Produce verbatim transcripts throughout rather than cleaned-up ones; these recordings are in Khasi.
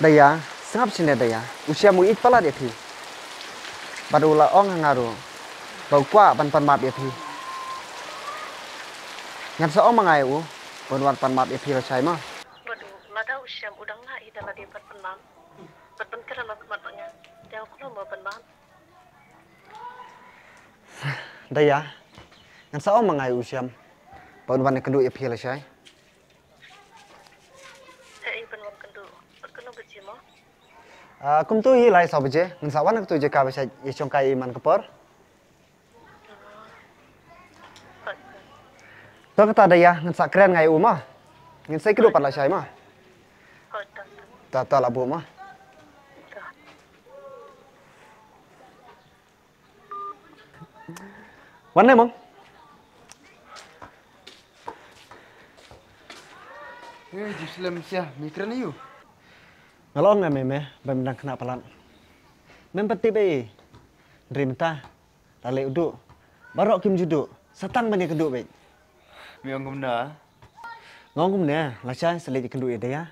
Daya, sngap shane Daya, u Shem u ïeit palat ïa phi. Bad u la ong ha nga ruh ba u kwah ban pan map ïa phi. Ngan sa ong ma nga ïa u ban wan pan map ïa phi lashai ma. Bad u lada u Shem u dang lah ïa da lade ban pan map. Bad ban kren ma khmat ma nga. Te u khlem ban map. Daya, ngan sa ong ma nga ïa u Shem ba un wan ïakynduh ïa phi lashai. Hei, ban wan kynduh. Bad kano baje mo? Ah, kumtu hi lai saw baje. Ngan sa wan ha katu jaka ba shait ïashong kai i man ka por. To kata Daya, ngan sa kren nga ïa u ma. Ngan sa ïakynduh pat lashai ma. Ta ta la buh ma. Wan ne mong. Hey, Jerusalem sia, mi kren ïa u. Nga la ong ïa me me ba me dang khynnah palat. Mem pat tip ei. Hynrei mynta la leh u duh. Baroh kim ju duh. Sa tang ban ïakynduh beit. Me ong kumno? Nga ong kumne, lashai sa leit ïakynduh ïa Daya.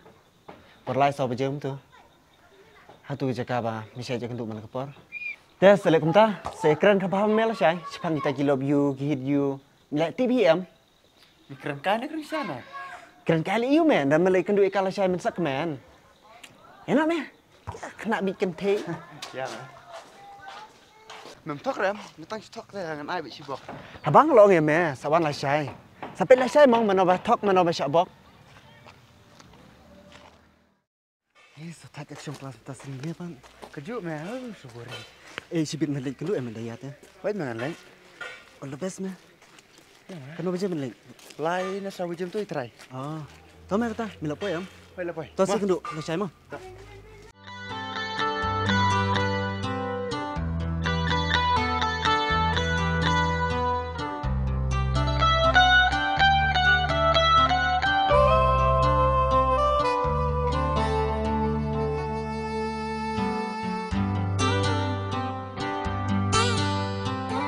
Por lai saw baje kumto. Hato ka jaka ba me shait ïakynduh man ka por. Te sa leh kumta, sa kren kaba ha me lashai. Shaphang kita ki love you, ki hate you. Me la tip hi em. Me kren kai ne kren sha na? Kren kai leh ïa u me, da me la ïakynduh ïa ka lashai mynsak men. Ïa na me. Khynnah bit kynthei. Ïa me. Mem thok rem, me tang thok te ngan ai bit shibok. Haba nga la ong ïa me, sa wan lashai. Sa peit lashai mong mano ba thok mano ba shah bok. Ei, sa thait ka shong klas ta sini ne pan. Kajuh me, oh, so boring. Ei, shibit me leit kynduh em Daya te. Wait me ngan leit. All the best me. Kano baje me leit? Lai na saw baje to i try. Oh. To me kata, me la poi em. Wait la poi. To sa kynduh, lashai mo.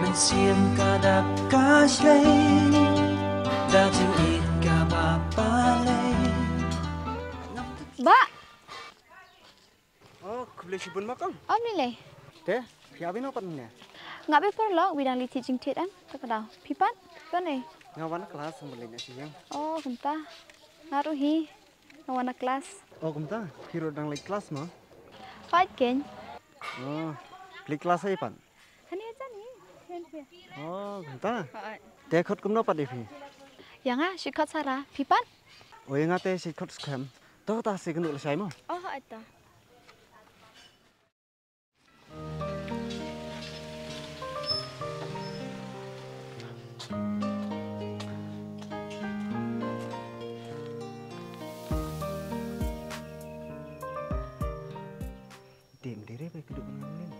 Mynsiem ka dap ka shlei, da jingïeit kaba palei. Ba. Oh, khublei shibun ma kong. Om ni lei. Te, phi ïa bino pat ne? Nga be paralok, wi dang leit thied jingthied em, ta ka daw. Phi pat, phi wan ei? Nga wan klas, nga leit na siniang. Oh, kumta. Nga ruh hi. Nga wan na klas. Oh, kumta. Phi ruh dang leit klas mo? Hooid keiñ. Oh, leit klas ei pat? Hani ajan hi. Hen phi. Oh, kumta. Hooid. Te khot kumno pat ïa phi? Ïa nga, shi khot Sara. Phi pat? Oh, ïa nga te shi khot Skhem. To ta shi kynduh lashai mo. Oh, hooid ta. Dem dere ba kuduk ngan len.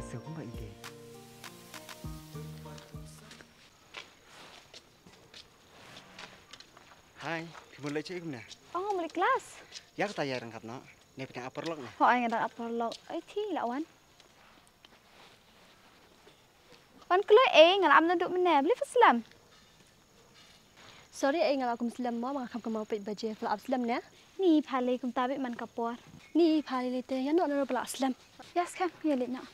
Sa kumba ide. Hai, phi mut leit shaei kumne? Oh, mut leit klas. Ïa kata ïa ryngkat noh. Ne phi dang ap paralok ne? Hooid, nga dang ap paralok. Ai thi la wan. Wan kloi ei, nga la ap naduh mynne. Balei phi slem? Sorry ei, nga la kum slem mo, ma nga kham kum peit baje, phi la ap slem ne? Ni pha lei kumta beit man ka por. Ni pha lei te, ïa noh na ro ba la ap slem. Ïa skhem, ïa leit noh.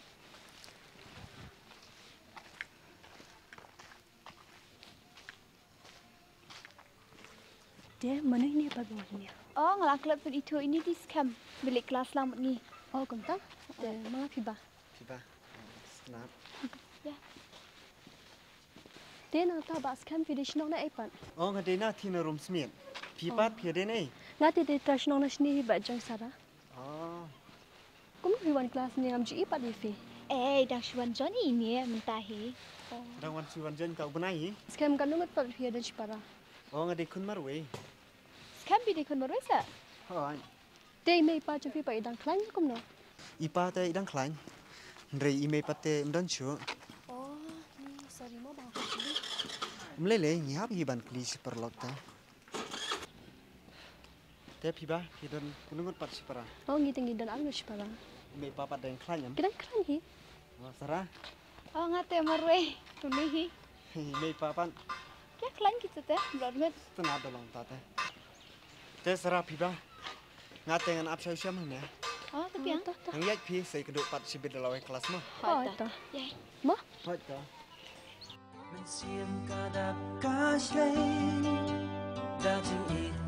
Te, mano ine ba bang ine? Oh, nga la klet pyn ithuh ine te Skhem. Ba leit klas lang bad ngi. Oh, kumta? Te, ma nga Phiba. Phiba. Snap. Ïa. Te, nangta Bah Skhem phi dei shnong na ei pat? Oh, nga dei na Thina Rum Smit. Phi pat phi dei na ei? Nga te dei trai shnong na shane hi Bah Joy Sara. Oh. Kumno phi wan klas ne ngam ju i pat ïa phi? Ei, dang shu wan join ine mynta hi. Oh. Dang wan shu wan join ka u bnai hi. Skhem katno ngut pat phi ïa don shipara? Oh, nga dei khun marwei. Skhem phi dei khun marwei sa? Hooid. Te i mei i pa jong phi pat i dang khlaiñ kumno? I pa te i dang khlaiñ. Hynrei i mei pat te ym don shuh. Oh, sorry mo ba nga kylli. Ym lei lei, ngi hap hi ban kylli shi paralok te. Te phi ba, phi don kumno ngut pat shipara? Oh, ngi te ngi don ar ngut shipara. Mei pa pat dang khlaiñ em? Ki dang khlaiñ hi. Oh, Sara? Oh, nga te marwei, tuni hi. Mei pa pat? Ki khlaiñ ki te, blor ngut. Tena da long ta te. Te Sara phi ba. Nga te ngan ap sha u shem hangne. Oh, te biang. Ngan ïaid phi sa ïakynduh pat shibit da lawei klas mo. Hooid ta. Mo? Hooid ta. Mynsiem ka dap ka shlei, da jingïeit